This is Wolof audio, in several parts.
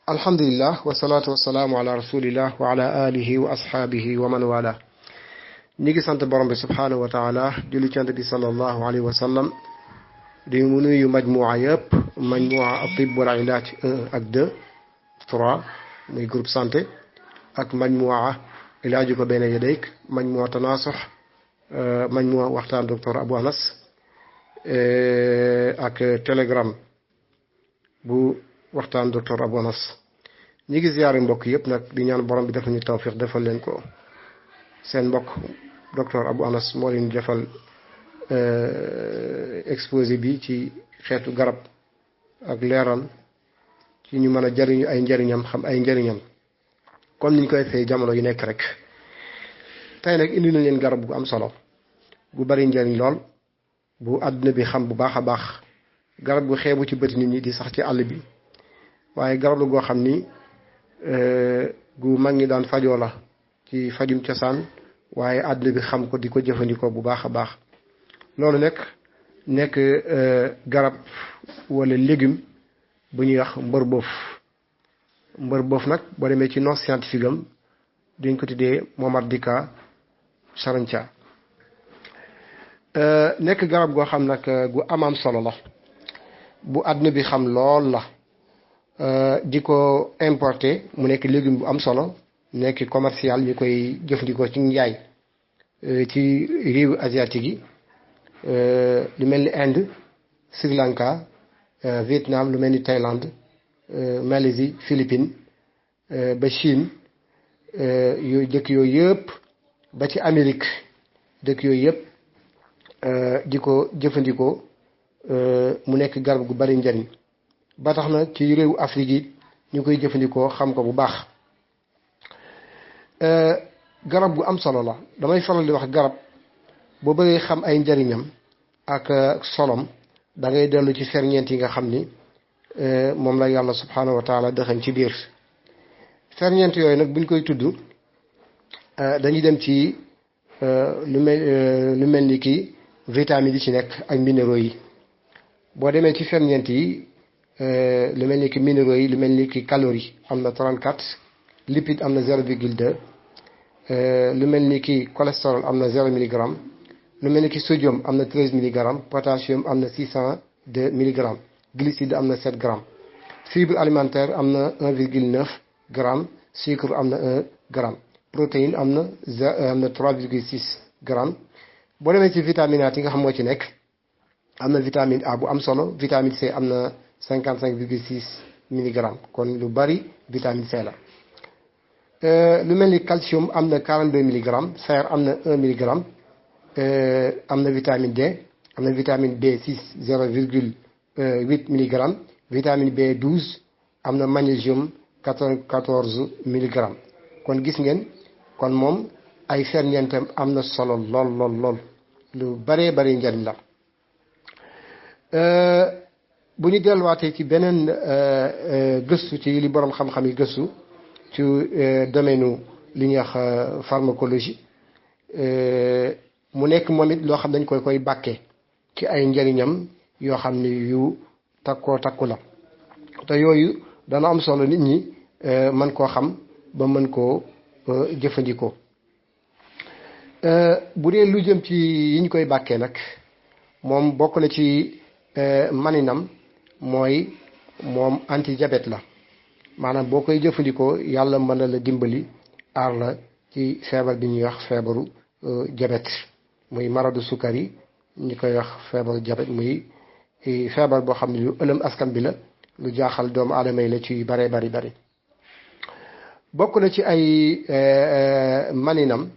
alhamdulillah wasalaatu wasalaamu ala rasulillah wa ala alihi wa ashaabihi wa man wala ñi ngi sant borom bi subhaanahu wa taala julli cant bi sallallahu alayhi wa sallam di mu nuyu majmua yëpp majmua atib wal ilaaj 1 ak 2 3 muy groupe santé ak majmua ilaaju ko bayna yadayk majmua tanasux majmua waxtaan docteur Abou Anas ak telegram bu waxtaan docteur Abou Anas ñi ngi ziyaare mbokk yëpp nag di ñaan borom bi def ñu tawfiq defal leen ko seen mbokk docteur Abou Anas moo leen defal exposé bi ci xeetu garab ak leeral ci ñu mën a jariñu ay njariñam xam ay njariñam comme niñ koy fay jamono yu nekk rek tey nag indi nañ leen garab gu am solo gu bari njariñ lool bu àdduna bi xam bu baax a baax garab gu xeebu ci bëti nit ñi di sax ci àll bi waaye garab la goo xam ni gu mag ñi daan fajoo la ci fajum cosaan waaye àdduna bi xam ko di ko jëfandikoo bu baax a baax loolu nekk garab wala légume bu ñuy wax mbër boof nag boo demee ci nom scientifique am dañ ko tuddee Momardica charantia nekk garab goo xam nag gu amaam solo la bu àdduna bi xam lool la di ko importé mu nekk légume bu am solo nekk commercial ñu koy jëfandikoo ci njaay ci réewu asiatique yi lu mel ni Inde Sri Lanka Vietnam lu mel ni Thaïlande Malaisie Philippines ba Chine yooyu dëkk yooyu yëpp ba ci Amérique dëkk yooyu yëpp di ko jëfandikoo mu nekk garab gu bari njariñ ba tax na ci réewu Afrique yi ñu koy jëfandikoo xam ko bu baax garab gu am solo la damay faral di wax garab boo bëggee xam ay njariñam ak solom da ngay dellu ci ferñeent yi nga xam ni moom la yàlla subhaanahu wa taala dëxañ ci biir ferñeent yooyu nag buñ koy tudd dañuy dem ci lu mel ni ki vitamines yi ci nekk ak minéraux yi boo demee ci ferñeent yi lu mel ni ki minéraux yi lu mel ni ki calories am na 34 lipide am na 0,2 lu mel ni ki cholestérol am na 0 milligramme lu mel ni ki sodium am na 13 milligrammes potassium am na 602 milligrammes glucide am na 7 grammes fibre alimentaire am na 1,9 gramme sucre am na 1 gramme protéine am na 3,6 grammes boo demee ci vitaminaat yi nga xam moo ci nekk am na vitamine A bu am solo vitamine C am na 55,6 milligrammes kon lu bari vitamine C la lu mel ni calcium am na 42 milligrammes fer am na 1 milligramme am na vitamine D am na vitamine B6 0,8 milligrammes vitamine B12 am na magnésium 14 milligrammes kon gis ngeen kon moom ay ferñeentam am na solo lool lu baree bari njariñ la bu ñu delluwaatee ci beneen gëstu ci li borom xam-xam yi gëstu ci domaine li ñuy wax pharmacologie mu nekk moom it loo xam dañ koy bàkkee ci ay njariñam yoo xam ni yu takku la te yooyu dana am solo nit ñi mën koo xam ba mën koo jëfandikoo bu dee lu jëm ci yi ñu koy bàkkee nag moom bokk na ci maninam mooy moom anti diabète la maanaam boo koy jëfandikoo yàlla mën na la dimbali aar la ci feebar bi ñuy wax feebaru diabète muy maradu sukari ñi koy wax feebaru diabète muy feebar boo xam ne lu ëlëm askan bi la lu jaaxal doomu aadama yi la ci bare bari bokk na ci ay maninam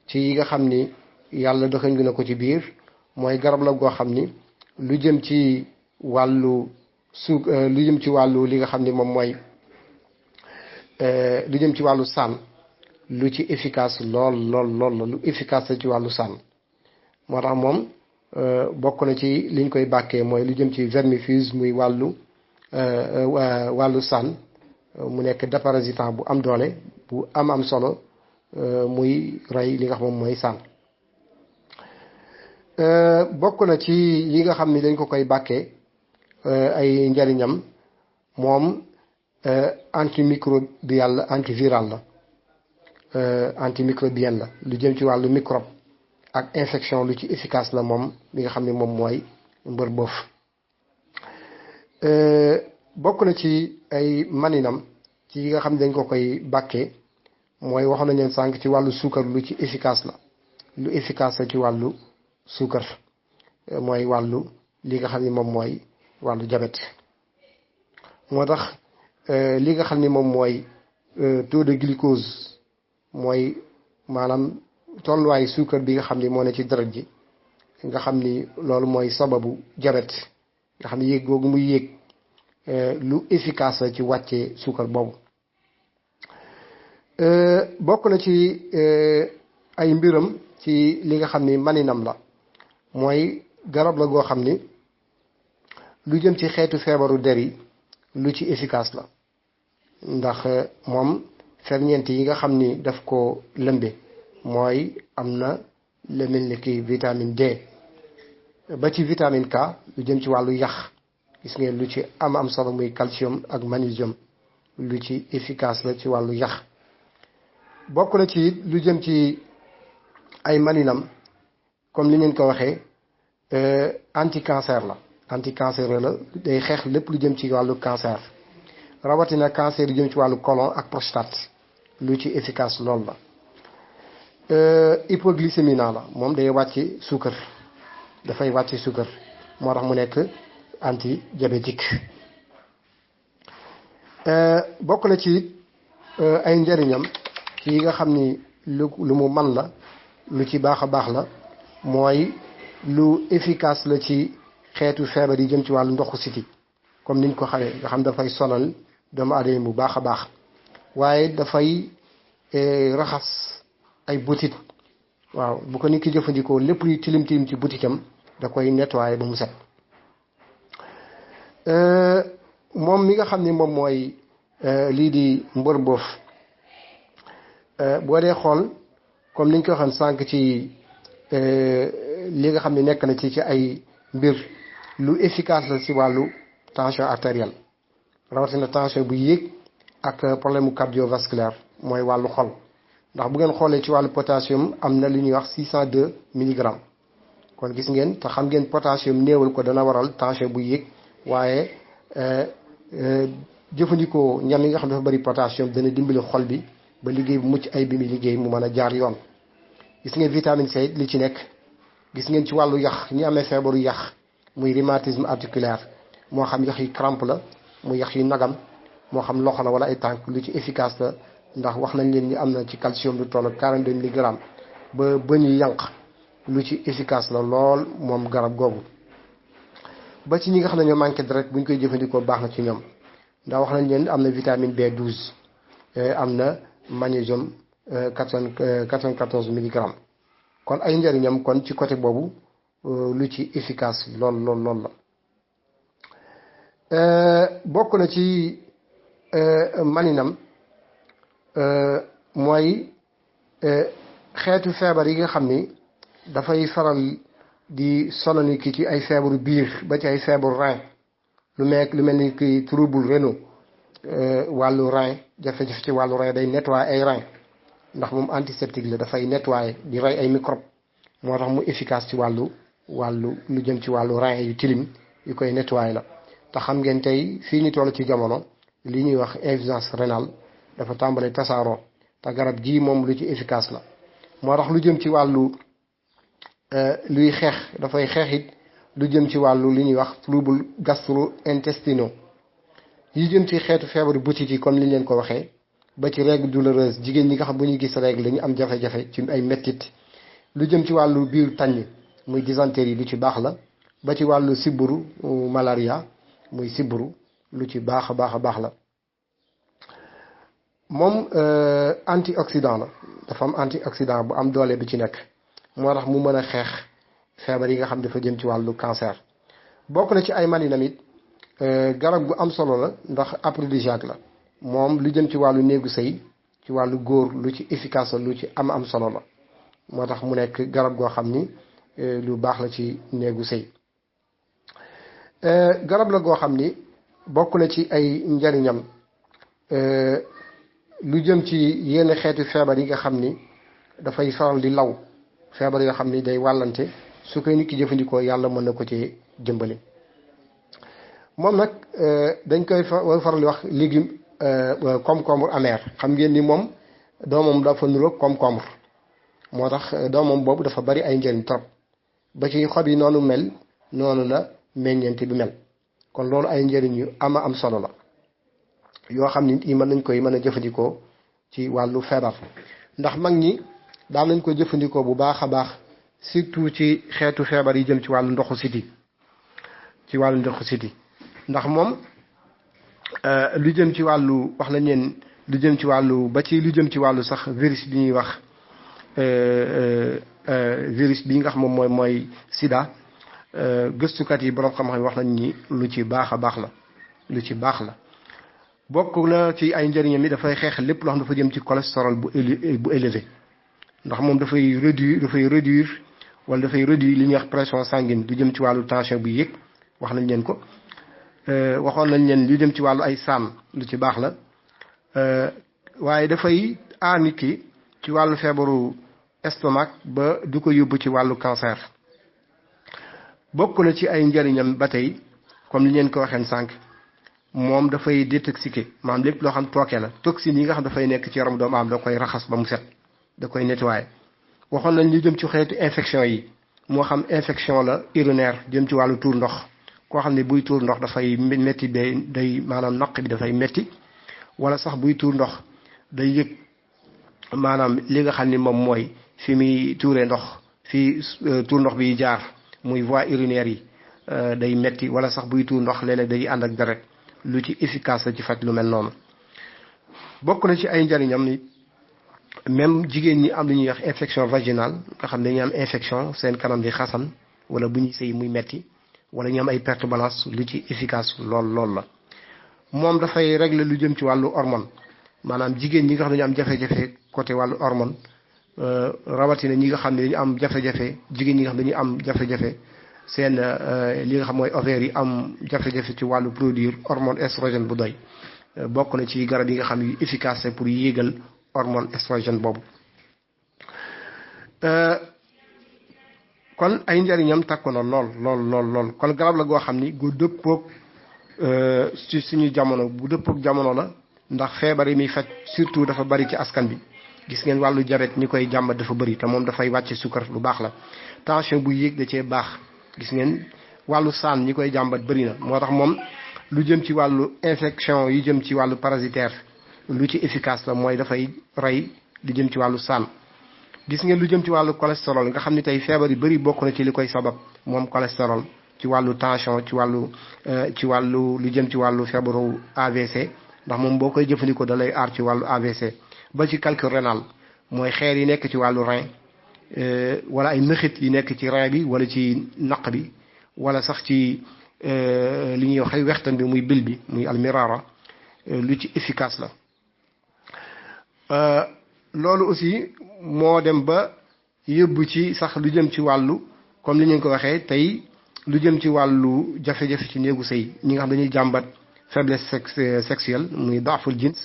ci yi nga xam ni yàlla dëxëñ na ko ci biir mooy garab la goo xam ni lu jëm ci wàllu lu jëm ci wàllu li nga xam ni moom mooy lu jëm ci wàllu saan lu ci efficace lool lu efficace la ci wàllu saan moo tax moom bokk na ci liñ koy bàkkee mooy lu jëm ci vermifuge muy wàllu saan mu nekk déparasitant bu am doole bu am solo muy rey li nga xam moom mooy saan bokk na ci yi nga xam ni dañ ko koy bàkkee ay njariñam moom antimicrobial la antiviral la antimicrobienne la lu jëm ci wàllu microbe ak infection lu ci efficace la moom li nga xam ne moom mooy mbër boof bokk na ci ay maninam ci yi nga xam ne dañ ko koy bàkkee mooy waxoon nañ leen sànq ci wàllu suukar lu ci efficace la lu efficace la ci wàllu suukar mooy wàllu li nga xam ne moom mooy wàllu diabète moo tax li nga xam ni moom mooy taux de glucose mooy maanaam tolluwaayu suukar bi nga xam ni moo ne ci deret ji nga xam ni loolu mooy sababu diabète nga xam ni yéeg googu muy yéeg lu efficace la ci wàccee suukar boobu bokk na ci ay mbiram ci li nga xam ni maninam la mooy garab la goo xam ni lu jëm ci xeetu feebaru der yi lu ci efficace la ndax moom ferñeent yi nga xam ni daf ko lëmbe mooy am na lu mel ni ki vitamine D ba ci vitamine K lu jëm ci wàllu yax gis ngeen lu ci am solo muy calcium ak magnésium lu ci efficace la ci wàllu yax bokk na ci lu jëm ci ay maninam comme li ngeen ko waxee anti cancer la anti cancer la day xeex lépp lu jëm ci wàllu cancer rawatina cancer yu jëm ci wàllu colon ak prostate lu ci efficace lool la hypoglycémie la moom day wàcce suukar dafay wàcce suukar moo tax mu nekk anti diabétique bokk na ci ay njëriñam ci yi nga xam ni lu mu man la lu ci baax a baax la mooy lu efficace la ci xeetu feebar yi jëm ci wàllu ndoxu siti comme niñ ko xamee nga xam dafay sonal doomu aadama bu baax a baax waaye dafay raxas ay butit waaw bu ko nit ki jëfandikoo lépp luy tilim tilim ci butitam da koy nettoyer ba mu set moom mi nga xam ni moom mooy lii di mbër boof boo dee xool comme niñ ko waxee sànq ci li nga xam ne nekk na ci ay mbir lu efficace la ci wàllu tension artérielle rawatina tension bu yéeg ak problème mu cardiovasculaire mooy wàllu xol ndax bu ngeen xoolee ci wàllu potassium am na lu ñuy wax 602 milligrammes kon gis ngeen te xam ngeen potassium néewal ko dana waral tension bu yéeg waaye jëfandikoo ñam yi nga xam dafa bari potassium dana dimbali xol bi ba liggéey bu mucc ay bi muy liggéey mu mën a jaar yoon gis ngeen vitamine C li ci nekk gis ngeen ci wàllu yax ñi amee feebaru yax muy rhumatisme articulaire moo xam yax yi crampe la muy yax yu nagam moo xam loxo la wala ay tànk lu ci efficace la ndax wax nañ leen ni am na ci calcium lu toll 42 milligrammes ba bëñ yi yànq lu ci efficace la lool moom garab googu ba ci ñi nga xam ne ñoo manqué deret bu ñu koy jëfandikoo baax na ci ñoom ndax wax nañ leen am na vitamine B12 am na magnésium 94 milligrammes kon ay njëriñam kon ci côté boobu lu ci efficace lool la bokk na ci maninam mooy xeetu feebar yi nga xam ni dafay faral di sonal nit ki ci ay feebaru biir ba ci ay feebaru rein lu mel ni ki trouble rénaux wàllu rein jafe-jafe ci wàllu rein day nettoyer ay rein ndax moom antiseptique la dafay nettoyer di rey ay microbe moo tax mu efficace ci wàllu lu jëm ci wàllu rein yu tilim yu koy nettoyer la te xam ngeen tey fii ñu toll ci jamono li ñuy wax insuffisance rénale dafa tàmbale tasaaroo te garab ji moom lu ci efficace la moo tax lu jëm ci wàllu luy xeex dafay xeex it lu jëm ci wàllu li ñuy wax trouble gastro-intestinaux yi jëm ci xeetu feebaru butit yi comme li leen ko waxee ba ci règle douloureuse jigéen ñi nga xam bu ñuy gis règle dañu am jafe-jafe ci ay mettit lu jëm ci wàllu biir tàññ muy dysenterie yi lu ci baax la ba ci wàllu sibbiru malaria muy sibbiru lu ci baax a baax la moom antioxydant la dafa am antioxydant bu am doole bi ci nekk moo tax mu mën a xeex feebar yi nga xam dafa jëm ci wàllu cancer bokk na ci ay maninam it garab gu am solo la ndax aphrodisiaque la moom lu jëm ci wàllu néegu sëy ci wàllu góor lu ci efficace la lu ci am solo la moo tax mu nekk garab goo xam ni lu baax la ci néegu sëy garab la goo xam ni bokk na ci ay njariñam lu jëm ci yenn xeetu feebar yi nga xam ni dafay faral di law feebar yoo xam ni day wàllante su koy nit ki jëfandikoo yàlla mën na ko ci jëmbale moom nag dañ koy faral di wax légume concombre amer xam ngeen ni moom doomam dafa nuroog concombre moo tax doomam boobu dafa bari ay njëriñ trop ba ci xob yi noonu mel noonu la meññeent bi mel kon loolu ay njëriñ yu am solo la yoo xam ni yi mën nañ koy mën a jëfandikoo ci wàllu feebar ndax mag ñi daan nañ ko jëfandikoo bu baax a baax surtout ci xeetu feebar yi jëm ci wàllu ndoxu siti ndax moom lu jëm ci wàllu wax nañ leen lu jëm ci wàllu ba ci lu jëm ci wàllu sax virus bi ñuy wax virus bi nga xam moom mooy sida gëstukat yi borom xam-xam wax nañ ni lu ci baax a baax la bokk na ci ay njëriñam yi dafay xeex lépp loo xam dafa jëm ci cholestérol bu élevé ndax moom dafay réduire wala dafay réduire li ñuy wax pression sanguine du jëm ci wàllu tension bi yéeg wax nañ leen ko waxoon nañ leen lu jëm ci wàllu ay saan lu ci baax la waaye dafay aar nit ki ci wàllu feebaru estomac ba du ko yóbbu ci wàllu cancer bokk na ci ay njëriñam ba tey comme li ngeen ko waxeen sànq moom dafay détoxiquer maanaam lépp loo xam tooke la toxine yi nga xam dafay nekk ci yaram doomu am da koy raxas ba mu set da koy nettoyer waxoon nañ li jëm ci xeetu infection yi moo xam infection la urinaire jëm ci wàllu tuur ndox koo xam ne buy tuur ndox dafay metti day maanaam naq bi dafay metti wala sax buy tuur ndox day yëg maanaam li nga xam ni moom mooy fi muy tuuree ndox fi tuur ndox bi jaar muy voie urinaire yi day metti wala sax buy tuur ndox léeg-léeg day ànd ak deret lu ci efficace la ci faj lu mel noonu bokk na ci ay njariñam ni même jigéen ñi am lu ñuy wax infection vaginale nga xam ne dañuy am infection seen kanam di xasan wala bu ñuy sëy muy metti wala ñu am ay perte balance lu ci efficace lool la moom dafay régler lu jëm ci wàllu hormone maanaam jigéen ñi nga xam ne dañu am jafe-jafe côté wàllu hormone rawatina ñi nga xam ne dañu am jafe-jafe jigéen ñi nga xam ne dañuy am jafe-jafe seen li nga xam mooy ovaires yi am jafe-jafe ci wàllu produire hormone estrogène bu doy bokk na ci garab yi nga xam ne yu efficace pour yéegal hormone estrogène boobu kon ay njariñam takku na lool kon garab la goo xam ni gu dëppoog ci suñu jamono bu dëppoog jamono la ndax feebar yi muy faj surtout dafa bari ci askan bi gis ngeen wàllu diabète ñi koy jàmbat dafa bari te moom dafay wàcce sukkar lu baax la tension bu yéeg da cee baax gis ngeen wàllu saan ñi koy jàmbat bari na moo tax moom lu jëm ci wàllu infection yi jëm ci wàllu parasitaire lu ci efficace la mooy dafay rey li jëm ci wàllu saan gis ngeen lu jëm ci wàllu cholestérol nga xam ne tey feebar yu bari bokk na ci li koy sabab moom cholestérol ci wàllu tension ci wàllu lu jëm ci wàllu feebaru AVC ndax moom boo koy jëfandikoo da lay aar ci wàllu AVC ba ci calcul rénal mooy xeer yi nekk ci wàllu rein wala ay nëxit yi nekk ci rein bi wala ci naq bi wala sax ci li ñuy wax wextan bi muy bil bi muy almirara lu ci efficace la loolu aussi moo dem ba yóbbu ci sax lu jëm ci wàllu comme li ñu ko waxee tey lu jëm ci wàllu jafe-jafe ci néegu sëy ñi nga xam dañuy jàmbat faiblesse sexuelle muy daaful jins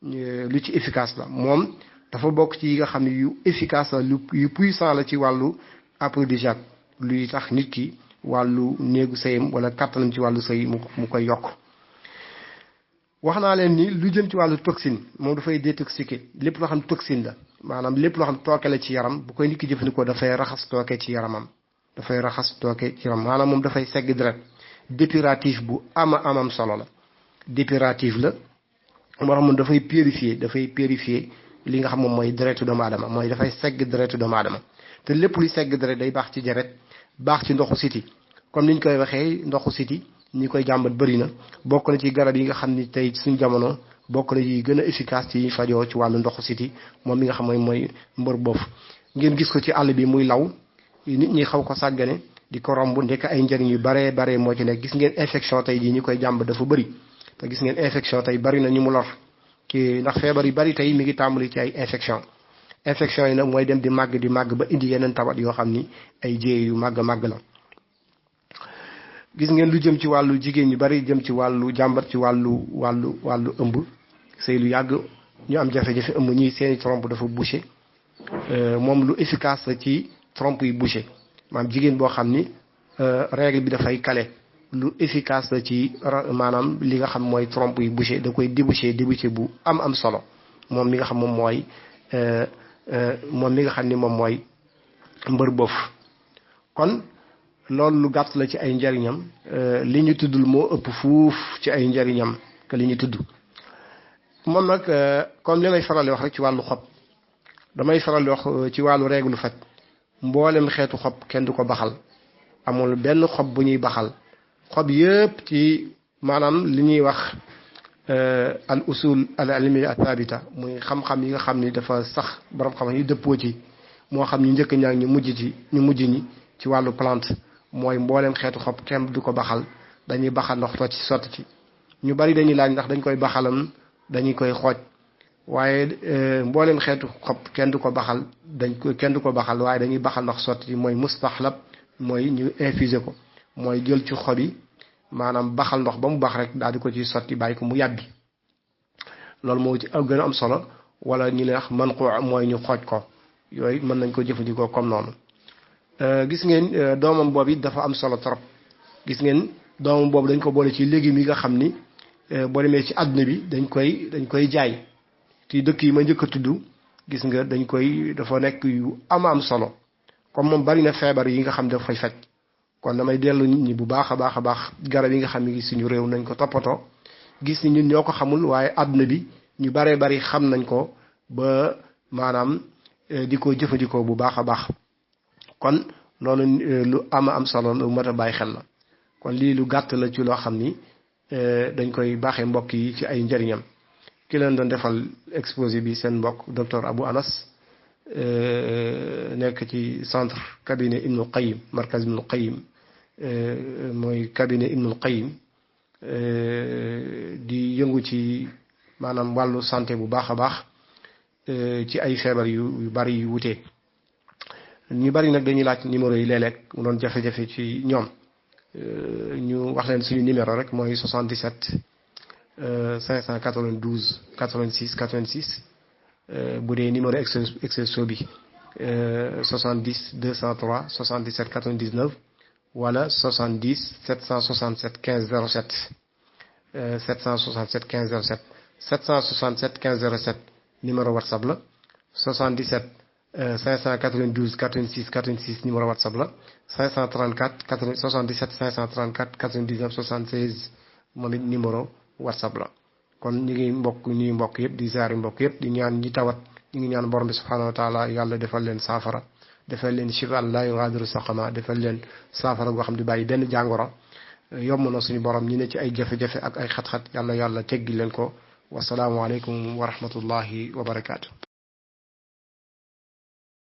lu ci efficace la moom dafa bokk ci yi nga xam ne yu efficace la yu puissant la ci wàllu aphrodisiaque luy tax nit ki wàllu néegu sëyam wala kàttanam ci wàllu sëy mu koy yokk wax naa leen ni lu jëm ci wàllu toxine moom dafay détoxiquer lépp loo xam ne toxine la maanaam lépp loo xam ne tooke la ci yaram bu koy nit ki jëfandikoo dafay raxas tooke ci yaramam maanaam moom dafay segg deret dépuratif bu amam solo la dépuratif la moo tax moom dafay purifier li nga xam moom mooy deretu doomu aadama mooy dafay segg deretu doomu aadama te lépp luy segg deret day baax ci deret baax ci ndoxu siti comme niñ koy waxee ndoxu siti ñi koy jàmbat bëri na bokk na ci garab yi nga xam ni tey suñ jamono bokk na yi gën a efficace ci fajoo ci wàllu ndoxu siti moom mi nga xam mooy mbër boof ngeen gis ko ci àll bi muy law nit ñi xaw ko sàggane di ko romb ndekk ay njëriñ yu bare moo ci nekk gis ngeen infection tey jii ñi koy jàmbat dafa bëri te gis ngeen infection tey bari na ñu mu lor ci ndax feebar yu bari tey mi ngi tàmbali ci ay infection yi nag mooy dem di màgg ba indi yeneen tawat yoo xam ni ay jéey yu màgg la gis ngeen lu jëm ci wàllu jigéen ñu bari jëm ci wàllu jàmbat ci wàllu ëmb sëy lu yàgg ñu am jafe-jafe ëmb ñii seeni trompe dafa bouché moom lu efficace la ci trompe yi bouché maanaam jigéen boo xam ni règle bi dafay kale lu efficace la ci maanaam li nga xam mooy trompe yi bouché da koy débouché bu am solo moom mi nga xam moom mooy moom mi nga xam ni moom mooy mbër boof kon loolu lu gàtt la ci ay njariñam li ñu tuddul moo ëpp fuuf ci ay njariñam que li ñu tudd moom nag comme li may faral di wax rek ci wàllu xob damay faral di wax ci wàllu règle faj mboolem xeetu xob kenn du ko baxal amul benn xob bu ñuy baxal xob yëpp ci maanaam li ñuy wax al usul al ilmiya al thabita muy xam-xam yi nga xam ni dafa sax borom xam yi dëppoo ci moo xam ñu njëkk ñaa ñu mujj ñi ci wàllu plante mooy mboolem xeetu xob kenn du ko baxal dañuy baxal ndox too ci sotti ci ñu bari dañuy laaj ndax dañ koy baxalam dañuy koy xooj waaye mboolem xeetu xob kenn du ko baxal kenn du ko baxal waaye dañuy baxal ndox sotti ci mooy mustaxlab mooy ñu infuser ko mooy jël ci xob yi maanaam baxal ndox ba mu bax rek daal di ko ci sotti bàyyi ko mu yàbbi loolu moo ci gën a am solo wala ñu ne wax man ko mooy ñu xooj ko yooyu mën nañ ko jëfandikoo comme noonu gis ngeen doomam boobu it dafa am solo trop gis ngeen doomam boobu dañ ko boole ci légumes yi nga xam ni boo demee ci àdduna bi dañ koy jaay ci dëkk yi ma njëkk a tudd gis nga dafa nekk yu am solo comme moom bari na feebar yi nga xam dafa fay faj kon damay dellu nit ñi bu baax a baax garab yi nga xam ni suñu réew nañ ko toppatoo gis ni ñun ñoo ko xamul waaye àdduna bi ñu baree bari xam nañ ko ba maanaam di ko jëfandikoo bu baax a baax kon loolu lu am solo lu mat a bàyyi xel la kon lii lu gàtt la ci loo xam ni dañ koy baaxee mbokk yi ci ay njëriñam ki leen doon defal exposé bi seen mbokk docteur Abou Anas nekk ci centre cabinet Ibnul Qayyim markaz Ibnul Qayyim mooy cabinet Ibnul Qayyim di yëngu ci maanaam wàllu santé bu baax a baax ci ay feebar yu bari yu wutee ñu bari nag dañuy laaj numéro yi léeg-léeg mu doon jafe-jafe ci ñoom ñu wax leen suñu numéro rek mooy 77 592 86 86 bu dee numéro expresso bi 70 203 77 99 wala 70 767 15 07 767 15 07 767 15 07 numéro WhatsApp la 77 592 86 86 numéro WhatsApp la 534 77 534 99 76 moom it numéro WhatsApp la kon ñu ngi mbokk yëpp di ziari mbokk yëpp di ñaan ñi tawat ñu ngi ñaan borom bi subhanahu wa taala yàlla defal leen saafara defal leen shifa la yughadiru saqama defal leen saafara goo xam di bàyyi benn jàngoro yomb na suñu borom ñi ne ci ay jafe-jafe ak ay xat-xat yàlla teggi leen ko wasalaamualeykum wa rahmatullahi wa barakaatu.